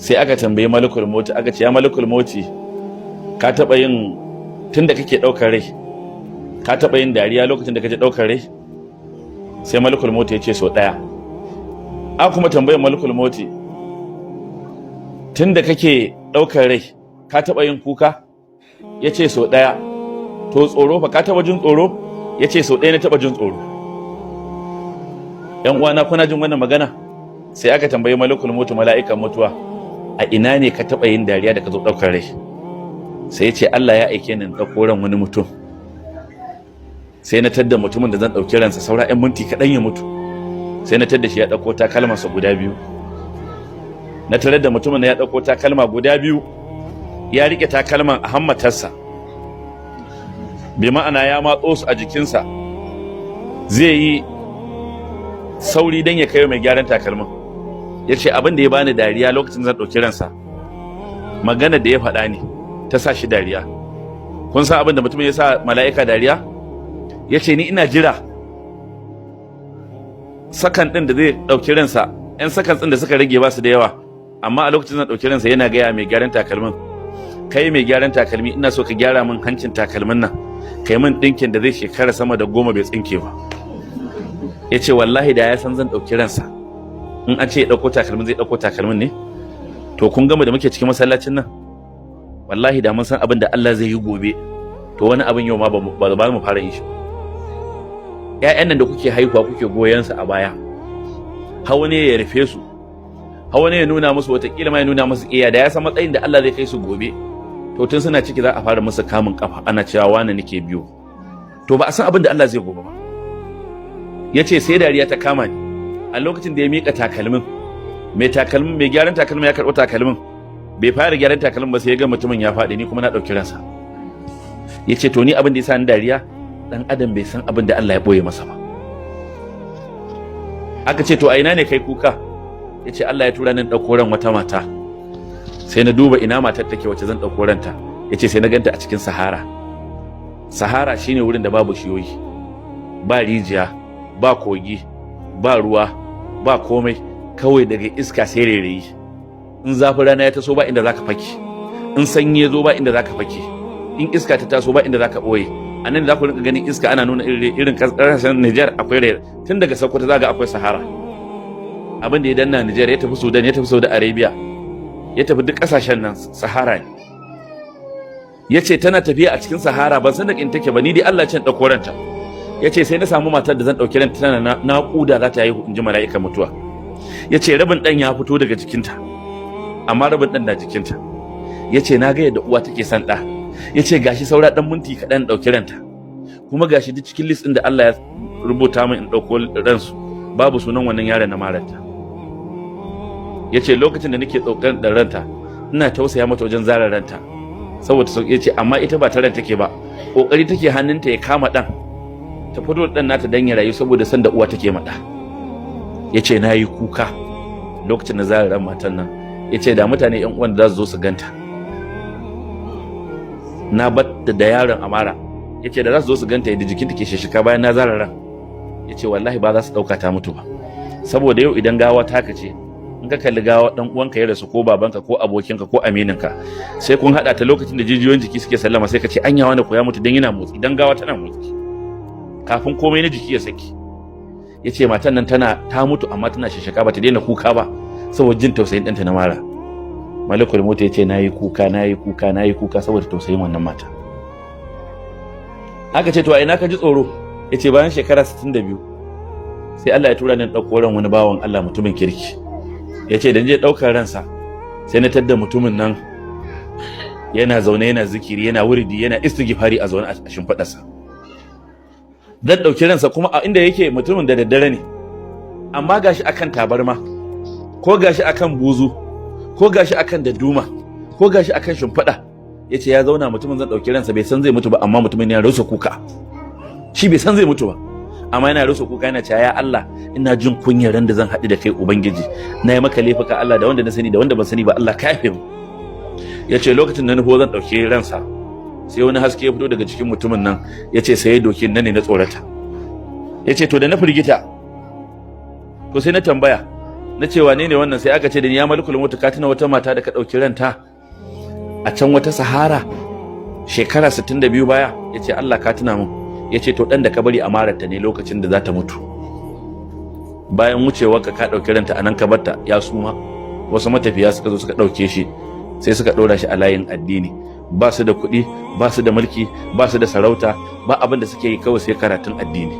Sai aka tambayi Malakul Mauti, aka ce, "Ya Malakul Mauti, ka taɓa yin, tun da kake ɗaukar rai, ka taɓa yin dariya lokacin da kake ɗaukar rai?" Sai Malakul Mauti ya ce sau ɗaya. Aka kuma tambayi Malakul Mauti, "Tun da kake ɗaukar rai, ka taɓa yin kuka?" Ya ce sau ɗaya. "To tsoro fa, ka taɓa jin tsoro?" Ya ce sau ɗaya na taɓa jin tsoro. ‘Yan uwana, kuna jin wannan magana? Sai aka tambayi Malakul Mauti, mala'ikan mutuwa, "A ina ne ka taɓa yin dariya da ka zo ɗaukar rai?" Sai ya ce, "Allah ya aike ni in ɗauko ran wani mutum, sai na tadda mutumin da zan ɗauki ransa saura 'yan minti kaɗan ya mutu. Sai na tadda shi ya ɗauko takalmansa guda biyu. Na tarar da mutumin ya ɗauko takalma guda biyu, ya riƙe takalman a hammatarsa, bi ma'ana ya matso su a jikinsa, zai yi sauri don ya kai mai gyaran takalmin. Ya ce abin da ya bani dariya lokacin zan ɗauki ransa, magana da ya faɗa ne ta sa shi dariya. Kun san abin da mutumin ya sa mala'ika dariya? Ya ce ni ina jira sakan ɗin da zai ɗauki ransa, 'yan sakan ɗin da suka rage ba su da yawa, amma a lokacin zan ɗauki ransa yana gaya mai gyaran takalmin, 'Kai mai gyaran takalmi, ina so ka gyara min hancin takalmin nan, kai min ɗinkin da zai shekara sama da 10 bai tsinke ba.' Ya ce wallahi da ya san zan ɗauki ransa, in an ce ya ɗauko takalmin, zai ɗauko takalmin ne?" To kun gama da muke cikin masallacin nan, wallahi da mun san abin da Allah zai yi gobe, to wani abin yau ma ba mu fara yin shi. Ƴaƴan nan da kuke haihuwa, kuke goyon su a baya, hawa ne ya rufe su, hawa ne ya nuna musu, watakila ma ya nuna musu iya da ya san matsayin da Allah zai kai su gobe, to tun suna ciki za a fara musu kamun kafa, ana cewa wane nake biyo. To ba a san abin da Allah zai gobe ba. Ya ce sai dariya ta kama ni a lokacin da ya mika takalmin. Mai takalmin, mai gyaran takalmin ya karɓi takalmin, bai fara gyaran takalmin ba sai ya ga mutumin ya faɗi, ni kuma na ɗauki ransa. Ya ce to ni abin da ya sa ni dariya, ɗan adam bai san abin da Allah ya ɓoye masa ba. Aka ce, "To a ina ne kai kuka?" Ya ce Allah ya tura ni ɗauko ran wata mata, sai na duba ina matar take wacce zan ɗauko ranta. Ya ce sai na ganta a cikin sahara. Sahara shine wurin da babu shiyoyi, ba rijiya, ba kogi, ba ruwa, ba komai, kawai daga iska sai rairayi. In zafin rana ya taso, ba inda zaka fake. In sanyi ya zo, ba inda zaka fake. In iska ta taso, ba inda zaka boye. A nan za ku rinka ganin iska ana nuna irin kasashen Niger, akwai rere tun daga Sokoto za ga akwai sahara. Abin da ya danna Niger, ya tafi Sudan, ya tafi Saudi Arabia, ya tafi duk kasashen nan, sahara ne. Ya ce tana tafiya a cikin sahara, ban san da in take ba, ni dai Allah ce in ɗauko ranta. Ya ce sai na samu matar da zan ɗauki ranta tana naƙuda za ta haihu, in ji mala'ikan mutuwa. Ya ce rabin ɗan ya fito daga jikinta, amma rabin ɗan na jikinta. Ya ce na ga yadda uwa take son ɗa. Ya ce gashi saura ɗan minti kaɗan ɗauki ranta, kuma gashi duk cikin list ɗin da Allah ya rubuta min in ɗauko ransu, babu sunan wannan yaron na maranta. Ya ce lokacin da nake ɗaukar da ranta, ina tausaya mata wajen zara ranta saboda sauƙi. Ya ce amma ita ba ta ran take ba, ƙoƙari take hannunta ya kama ɗan, ta fito da ɗan nata dan ya rayu, saboda san da uwa take ma ɗa. Ya ce na yi kuka lokacin da zara ran matan nan. Ya ce da mutane yan uwan da za su zo su ganta, na batta da yaron amara, ya ce da za su zo su ganta yadda jikinta ke shishika bayan na zara ran, ya ce wallahi ba za su ɗauka ta mutu ba. Saboda yau idan gawa taka ce, in ka kalli gawa dan uwanka ya rasu, ko babanka ko abokinka ko amininka, sai kun hada ta lokacin da jijiyoyin jiki suke sallama, sai ka ce anya wani ko ya mutu? Dan yana motsi, dan gawa tana motsi kafin komai na jiki ya saki. Yace matan nan tana ta mutu amma tana shishaka, ba ta daina kuka ba saboda jin tausayin ɗanta na mara. Malakul Mauti yace nayi kuka, nayi kuka, nayi kuka saboda tausayin wannan mata. Aka ce, "To a ina ka ji tsoro?" Yace bayan shekara 62 sai Allah ya tura ni ɗauko ran wani bawan Allah mutumin kirki. Ya ce da je ɗaukar ransa, sai na tadda mutumin nan yana zaune, yana zikiri, yana wuridi, yana istighfari a zaune a shimfiɗarsa. Zan ɗauki ransa kuma a inda yake mutumin da daddare ne, amma gashi akan tabarma, ko gashi akan buzu, ko gashi akan dadduma, ko gashi akan shimfiɗa. Ya ce ya zauna mutumin, zan ɗauki ransa, bai san zai mutu ba, amma mutumin yana rusa kuka. Shi bai san zai mutu ba, amma yana rusa kuka, yana cewa, 'Ya Allah, ina jin kunyar ran da zan haɗu da kai. Ubangiji, na yi maka laifuka Allah, da wanda na sani da wanda ban sani ba. Allah, ka yafe mu.' Ya ce lokacin da nufo zan ɗauki ransa, sai wani haske ya fito daga cikin mutumin nan. Ya ce sai ya doke nan ne na tsorata. Ya ce to da na firgita, to sai na tambaya, na Na ce, "Wane ne wannan?" Sai aka ce da ni, "Ya Malakul Mautu, ka tuna wata mata da ka ɗauki ranta a can wata sahara shekara 62 baya?" Ya ce, "Allah, ka tuna mun." Ya ce, "To, ɗan da ka bari a mararta ne lokacin da za ta mutu, bayan wucewarka ka ɗauki ranta, a nan ka barta, ya suma. Wasu matafiya suka zo suka ɗauke shi, sai suka ɗora shi a layin addini. Ba su da kuɗi, ba su da mulki, ba su da sarauta, ba abin da suke yi kawai sai karatun addini.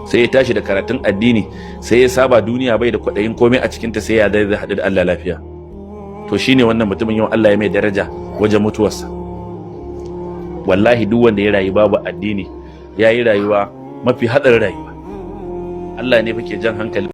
Sai ya tashi da karatun addini, sai ya saba duniya, bai da kwaɗayin komai a cikinta, sai ya zai haɗu da Allah lafiya. To, shine wannan mutumin yau Allah ya mai daraja wajen mutuwarsa. Wallahi, duk wanda ya rayu babu addini ya yi rayuwa mafi hatsarin rayuwa. Allah ne fa ke jan hankali.